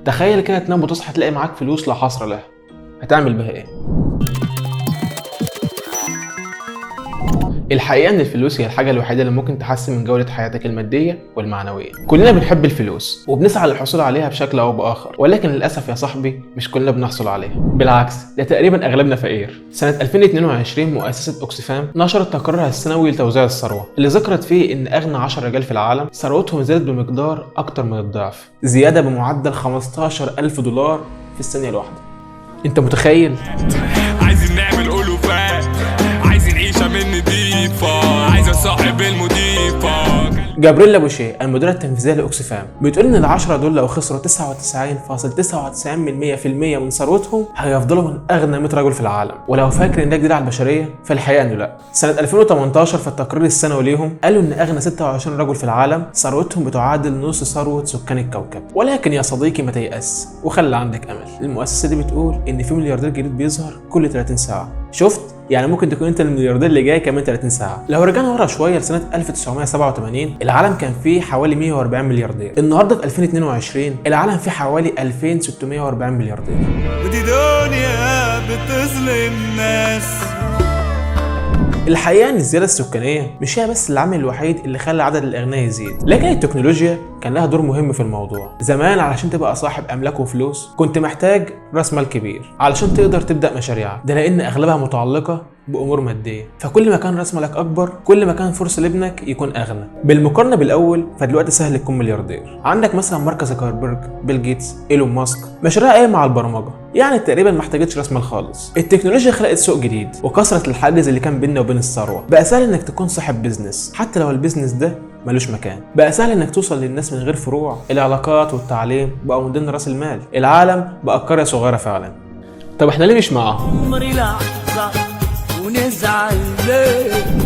تخيل كده تنام وتصحى تلاقي معاك فلوس لا حصر لها، هتعمل بها ايه؟ الحقيقة إن الفلوس هي الحاجة الوحيدة اللي ممكن تحسن من جودة حياتك المادية والمعنوية. كلنا بنحب الفلوس وبنسعى للحصول عليها بشكل أو بآخر، ولكن للأسف يا صاحبي مش كلنا بنحصل عليها، بالعكس ده تقريبا أغلبنا فقير. سنة 2022 مؤسسة أوكسفام نشرت تقريرها السنوي لتوزيع الثروة، اللي ذكرت فيه إن أغنى 10 رجال في العالم ثروتهم زادت بمقدار أكتر من الضعف، زيادة بمعدل 15,000 دولار في الثانية الواحدة. أنت متخيل؟ عايزين نعمل ألوفات، عايزين عيشة من نضيفة، عايز أصاحب المضيفة. جابريلا بوشيه المديرة التنفيذية لأوكسفام بتقول إن العشرة دول لو خسروا 99.99% من ثروتهم هيفضلوا من أغنى 100 رجل في العالم. ولو فاكر إن ده جديد على البشرية فالحقيقة إنه لأ. سنة 2018 في التقرير السنوي ليهم قالوا إن أغنى 26 رجل في العالم ثروتهم بتعادل نص ثروة سكان الكوكب. ولكن يا صديقي ما تيأس وخلي عندك أمل. المؤسسة دي بتقول إن في ملياردير جديد بيظهر كل 30 ساعة. شفت؟ يعني ممكن تكون انت الملياردير اللي جاي كمان 30 ساعة. لو رجعنا ورا شوية لسنه 1987 العالم كان فيه حوالي 140 ملياردير. النهارده في 2022 العالم فيه حوالي 2640 ملياردير. ودي دنيا بتظلم ناس. الحقيقة ان الزيادة السكانية مش هي بس العامل الوحيد اللي خلى عدد الاغنياء يزيد، لكن التكنولوجيا كان لها دور مهم في الموضوع. زمان علشان تبقى صاحب املاك وفلوس كنت محتاج راس مال كبير علشان تقدر تبدا مشاريعك، ده لان اغلبها متعلقه بامور مادية، فكل ما كان راس مالك اكبر كل ما كان فرصة لابنك يكون اغنى. بالمقارنة بالاول فدلوقتي سهل تكون ملياردير. عندك مثلا مارك زوكربيرج، بيل جيتس، ايلون ماسك، مشاريع قايمة على البرمجة، يعني تقريبا ما احتاجتش راس مال خالص. التكنولوجيا خلقت سوق جديد وكسرت الحاجز اللي كان بيننا وبين الثروة. بقى سهل انك تكون صاحب business حتى لو ال business ده ملوش مكان. بقى سهل انك توصل للناس من غير فروع. العلاقات والتعليم بقوا من ضمن راس المال. العالم بقى قرية صغيرة فعلا. طب احنا ليه مش معاهم؟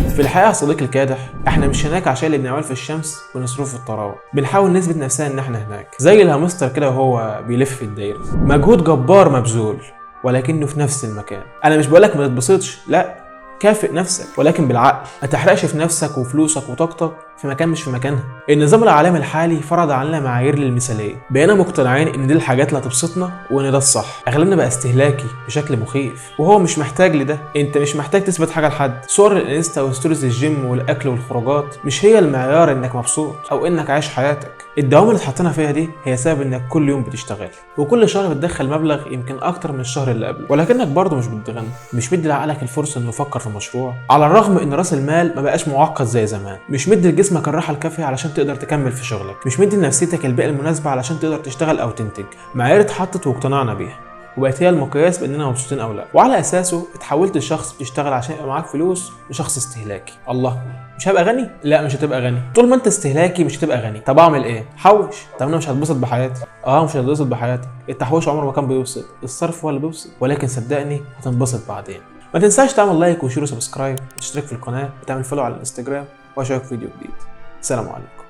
في الحقيقة يا صديقي الكادح احنا مش هناك عشان اللي بنعمله في الشمس ونصرفه في الطراوه. بنحاول نثبت نفسنا ان احنا هناك، زي الهامستر كده وهو بيلف في الدايرة. مجهود جبار مبذول ولكنه في نفس المكان. انا مش بقولك ما تتبسطش، لا، كافئ نفسك ولكن بالعقل. ما تحرقش في نفسك وفلوسك وطاقتك في مكان مش في مكانها. النظام العالمي الحالي فرض علينا معايير للمثالية، بقينا مقتنعين ان دي الحاجات اللي هتبسطنا وان ده الصح. اغلبنا بقى استهلاكي بشكل مخيف وهو مش محتاج لده. انت مش محتاج تثبت حاجة لحد. صور الانستا و stories الجيم والاكل والخروجات مش هي المعيار انك مبسوط او انك عايش حياتك. الدوامة اللي اتحطينا فيها دي هي سبب انك كل يوم بتشتغل وكل شهر بتدخل مبلغ يمكن اكتر من الشهر اللي قبله، ولكنك برضه مش بتغنى، مش مدي لعقلك الفرصة انه يفكر في مشروع. على الرغم ان راس المال ما بقاش معقد زي زمان، مش مدي لجسمك الراحة الكافيه علشان تقدر تكمل في شغلك، مش مدي لنفسيتك البيئة المناسبة علشان تقدر تشتغل او تنتج. معايير اتحطت واقتنعنا بيها وبقت هي المقياس باننا مبسوطين او لا، وعلى اساسه اتحولت لشخص بيشتغل عشان يبقى معاك فلوس لشخص استهلاكي. الله، مش هبقى غني؟ لا مش هتبقى غني. طول ما انت استهلاكي مش هتبقى غني. طب اعمل ايه؟ حوش. طب انا مش هتبسط بحياتي. مش هتبسط بحياتك. التحويش عمره ما كان بيبسط، الصرف هو اللي بيبسط، ولكن صدقني هتنبسط بعدين. ما تنساش تعمل like و share و subscribe وتشترك في القناة وتعمل follow على الانستجرام، واشوفك في فيديو جديد. سلام عليكم.